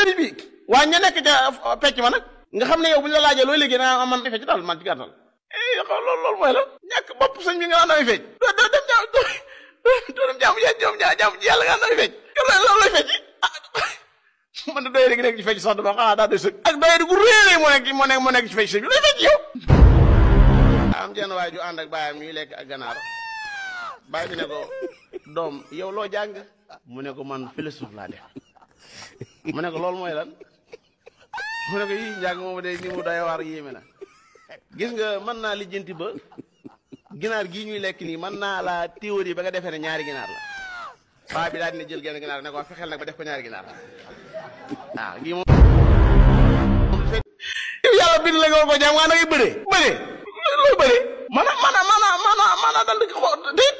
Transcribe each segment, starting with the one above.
sëriñ bi waa ña nekk ca pecc ma nag nga xam ne yow bu ñu la laajee looy liggéey naa man fecc daal man ci gàttal loolu mooy la ñàkk bopp sëñ bi nga naan damay fecc doo dem jaamu yàlla nga naan damay fecc loolu lay fecc man da doye rek nekk ci fecc sax dama xanaa daa doy sëg ak doye di gu réeré moo nekk ci fecc sëñ bi lay fecc yow am jenn waay ju ànd ak baayam ñuy lekk ak ganaar baay bi ne ko doom yow loo jàng mu ne ko man philosophe laa def mu ne ko loolu mooy lan mu ne ko yii njàng moom de ni mu doy waar yéeme na gis nga mën naa lijjanti ba ginaar gii ñuy lekk nii mën naa la théorie ba nga defee ne ñaari ginaar la paa bi daal dina jël genn ginaar ne ko fexeel nag ba def ko ñaari ginaar waaw gii moom yow yàlla bind la nga ko jàng waa na ngay bëree loolu bëree maanaam dal di xool déet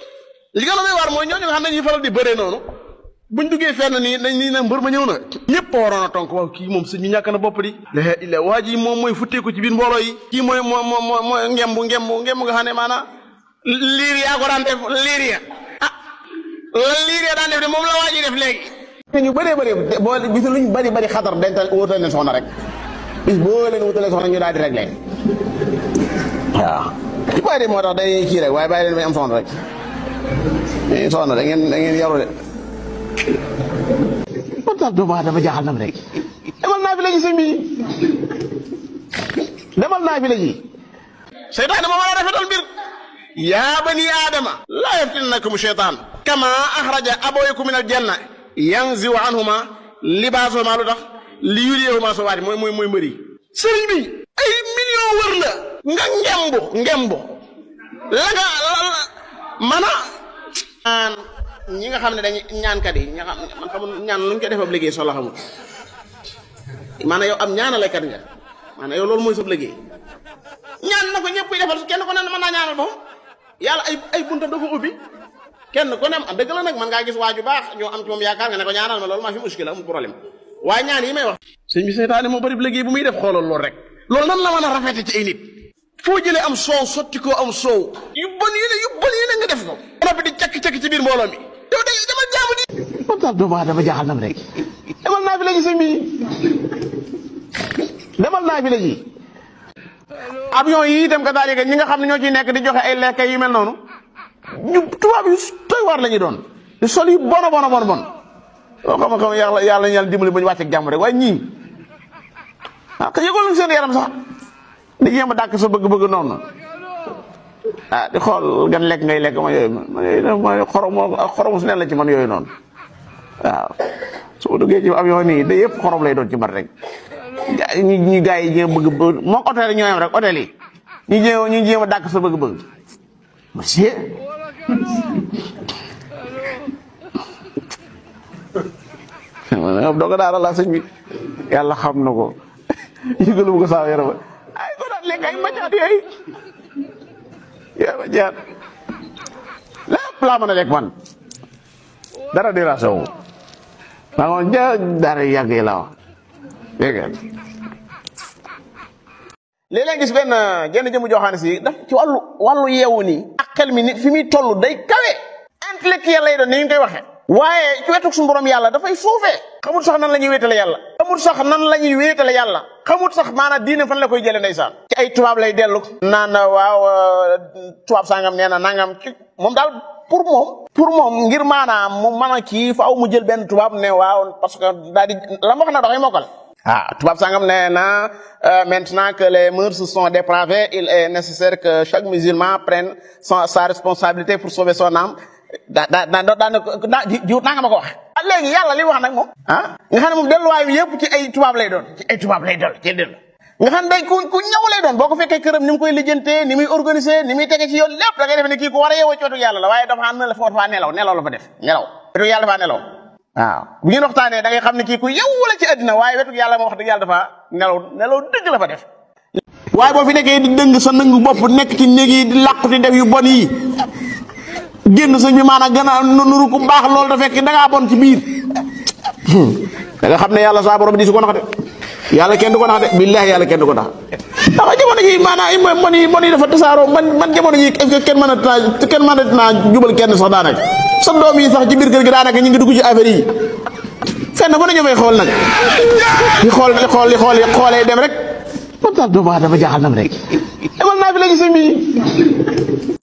li nga la may waar mooy ñooñu nga xam ne ñuy faral di bëree noonu buñ duggee fenn nii dañ ni na mbër ma ñëw na ñëpp waroon a tonk waaw kii moom sëñ bi ñàkk na bopp di la waa ji moom mooy futteeku ci biir mbooloo yi kii mooy ngembu nga xam ne maanaam liir yaa ko daan def liir ya daan def de moom la waa ji def léegi ñu bëree boo gis luñ bëri xatar dental wutal leen soxna rek bis boo leen wutalee soxna ñu daal di réglé waaw ci bàyyi de moo tax day kii rek waaye bàyyi leen may am soxna rek soxna da ngeen yaru de kon sax Doomou Adama Diaxalnama rek demal naa fi la ji sëñ bi demal naa fi la ji seytaan dama war a rafetal mbir yaa bani aadama laa yaftinannakum shaytaan kama axraja abawaykum min aljanna yanziu anhuma libaasahuma lu tax li yuriyahuma sawaati mooy mbëri sëriñ bi ay million wër la nga ngembu la nga man a ñi nga xam ne dañuy ñaankat yi ña xam man xamul ñaan luñ ko def ab liggéey soxla xamul maanaam yow am ñaanalekat nga maanaam yow loolu mooy sa liggéey ñaan na ko ñëpp defal kenn ko ne mën naa ñaanal moom yàlla ay bunta dafa ubbi kenn ko ne am dëgg la nag man ngaa gis waaju baax ñoo am ci moom yaakaar nga ne ko ñaanal ma loolu maa fi muskila amul problème waaye ñaan yi may wax sëñ bi seytaane moo bari liggéey bu muy def xoolal loolu rek loolu nan la mën a rafete ci ay nit foo jëlee am soow sotti ko am soow yu bon yi nga def ko noppi di cakk-cakk ci biir mbooloo mi yow day dama jaamu di kon sax Doomou Adama Diaxalnama rek demal naa fi la ji sëñ bi demal naa fi la ji avion yi itam ka daal ñi nga xam ne ñoo ciy nekk di joxe ay lekk yu mel noonu ñu tubaab yu doy waar la ñuy doon di sol yu bon yoo xam yàlla dimbali ba ñu wàcc ak jàmm rek waaye ñii ka yëgoon nañ seen yaram sax di jéem a dàkk sa bëgg-bëgg noonu di xool gan lekk ngay lekk mooy xorom su ne la ci man yooyu noonu waaw su ma duggee ci avion nii da yëpp xorom lay doon ci man rek ñi gars yi jéem bëgg moom hôtel yi ñoo yem rek hôtel yi ñu jéem a dàkk sa bëgg-bëgg monsieur doo ko daara la sëñ bi yàlla xam na ko yëgalu ko saa yaram ay ko daan lekk ay macaat yooyu yaa macaat lépp laa mën a lekk man dara di rasewu maa ngoon dara yàgg yi la wax dégg nga léeg-léeg gis benn jenn jëmu joxaane si daf ci wàllu yeewu nii ak xel mi nit fi muy toll day kawe intellectuel lay doon ni ñu koy waxee waaye ci wetu suñu borom yàlla dafay suufee xamul sax nan la ñuy wéetale yàlla xamul sax maanaam diine fan la koy jëlee ndeysaan ci ay tubaab lay dellu naan waaw tubaab sangam nee na nangam ci moom daal pour moom ngir maanaam mu mën a kii faaw mu jël benn tubaab ne waaw parce que daal di la ma wax na doxee mokkal tubaab sangam nee na maintenant que les mœurs sont dépravées il est nécessaire que chaque musulman prenne sa responsabilité pour sauver son âme jiwut naa nga ma ko wax léegi yàlla li wax nag moom nga xam ne moom delluwaay bi yëpp ci ay tubaab lay doon ci dellu nga xam ne day ku ñëw lay doon boo ko fekkee këram ni mu koy lijjantee ni muy organiser ni muy tege ci yoon lépp da ngay defe ne kii ku war a yeewoo ci wetu yàlla la waaye dafa nelaw la fa def wetu yàlla dafa nelaw waaw bu ngeen waxtaanee da ngay xam ne kii ku yeewu la ci àddina waaye wetu yàlla moo wax dëgg yàlla dafa nelaw dëgg la fa def waaye boo fi nekkee di dëng sa nëngu bopp nekk ci néeg yi di làqu di def yu bon yi génn sëñ bi maanaam gën a nuru ku baax loolu da fekk da ngaa bon ci biir da nga xam ne yàlla saa borom di su ko nax de yàlla kenn du ko nax de billahi yàlla kenn du ko nax ndax jamono ji maanaam mon yi dafa tasaaroo man jamono ji est-ce que kenn mën a jubal kenn sax daanaka sa doom yi sax ci biir kër gi daanaka ñu ngi dugg ci affaire yi fenn fu ne ñu may xool nag di xoolee dem rek ba tax Doomou Adama Diaxalnama rek demal naa fi la ci sëñ bi